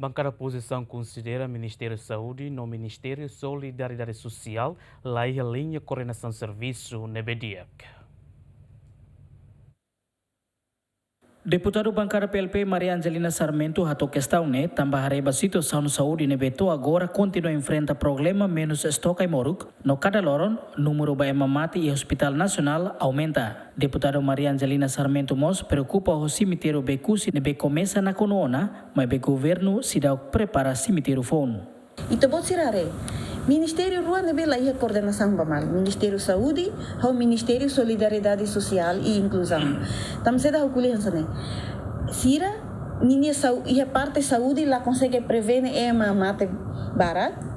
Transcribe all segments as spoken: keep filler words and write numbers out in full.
Bankada opozisaun konsidera Ministériu Saúde no Ministériu Solidariedade Sosiál laiha liña koordenasaun servisu ne'ebé di'ak. Deputadu bankada P L P Maria Angelina Sarmento hato'o kestaun ne'e tanba haree ba situasaun saúde ne'ebé to'o agora kontinua enfrenta problema menus estok ai-moruk, no kada loron númeru ba ema mate iha Hospitál Nasionál aumenta. Deputadu Maria Angelina Sarmento mós preokupa ho semitériu Becusse ne'ebé komesa nakonu ona, maibé governu seidauk prepara semitériu foun. Ita-boot sira haree, ministériu rua ne'ebé laiha koordenasaun ba malu, Ministériu Saúde ho Ministériu Solidariedade Sosiál i Inkluzaun. Tanba saida ha'u ko'alia hanesan ne'e? Sira ninia sau-, iha parte saúde la konsege prevene ema mate barak.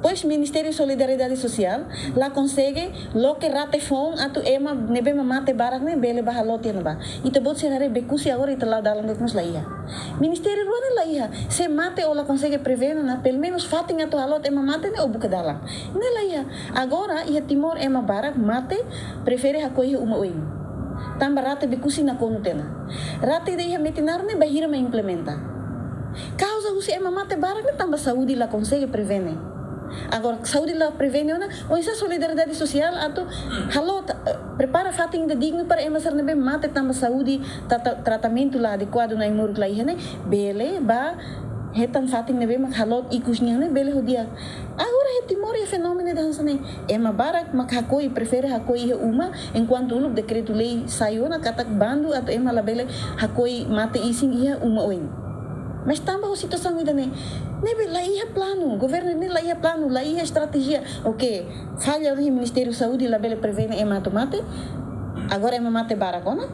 Pois Ministériu Solidariedade Sosiál la konsege loke rate foun atu ema ne'ebé mak mate barak ne'e bele bá haloot iha ne'ebá. Ita-boot sira haree, Becusse agora ita la'o dalan de'it mós laiha. Ministériu rua ne'e laiha. Se mate ó la konsege prevene ona, pelumenus fatin atu haloot ema mate ne'e ó buka dalan. Ne'e laiha. Agora iha Timor ema barak mate prefere hakoi iha uma oin. Tanba rate Becusse nakonu tiha ona. Rate ida iha Metinaro ne'e bainhira mak implementa. Kauza husi ema mate barak ne'e tanba saúde la konsege prevene. Agora saúde la prevene ona, oinsá solidariedade sosiál atu halo ta-, eh, prepara fatin ida dignu para ema sira ne'ebé mate tanba saúde, trata-, tratamentu la adekuadu no ai-moruk la iha ne'e bele bá hetan fatin ne'ebé mak haloot ikus nian ne'e bele ho di'ak. Agora iha Timor iha fenómenu ida hanesan ne'e. Ema barak mak hakoi, prefere hakoi iha uma, enkuantu uluk dekretu-lei sai ona katak bandu atu ema labele hakoi mate isin iha uma oin. Mas tanba ho situasaun ida-ne'e, ne'ebé laiha planu, governu ne'e laiha planu, laiha estratéjia. Oke, falla iha Ministériu Saúde labele prevene ema atu mate. Agora ema mate barak ona.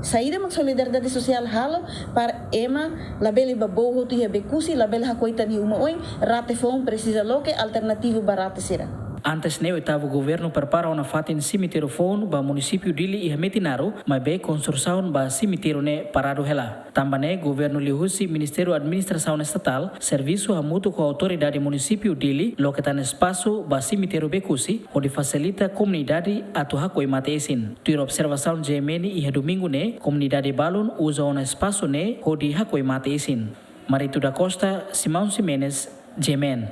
Saida mak solidariedade sosiál halo para ema labele bá boot hotu iha Becusse, labele hakoi tan iha uma oin, rate foun presiza loke, alternativu ba rate sira. Antes ne'e oitavu governu prepara ona fatin semitériu foun ba munisípiu Dili iha Metinaro, maibé konstrusaun ba semitériu ne'e paradu hela. Tanba ne'e governu liuhusi Ministériu Administrasaun Estatál servisu hamutuk ho autoridade munisípiu Dili loke tan espasu ba semitériu Becusse hodi fasilita komunidade atu hakoi mate isin. Tuir observasaun G M N iha domingu ne'e, komunidade balun uza ona espasu ne'e hodi hakoi mate isin. Marito da Costa, Simão Ximenes, G M N.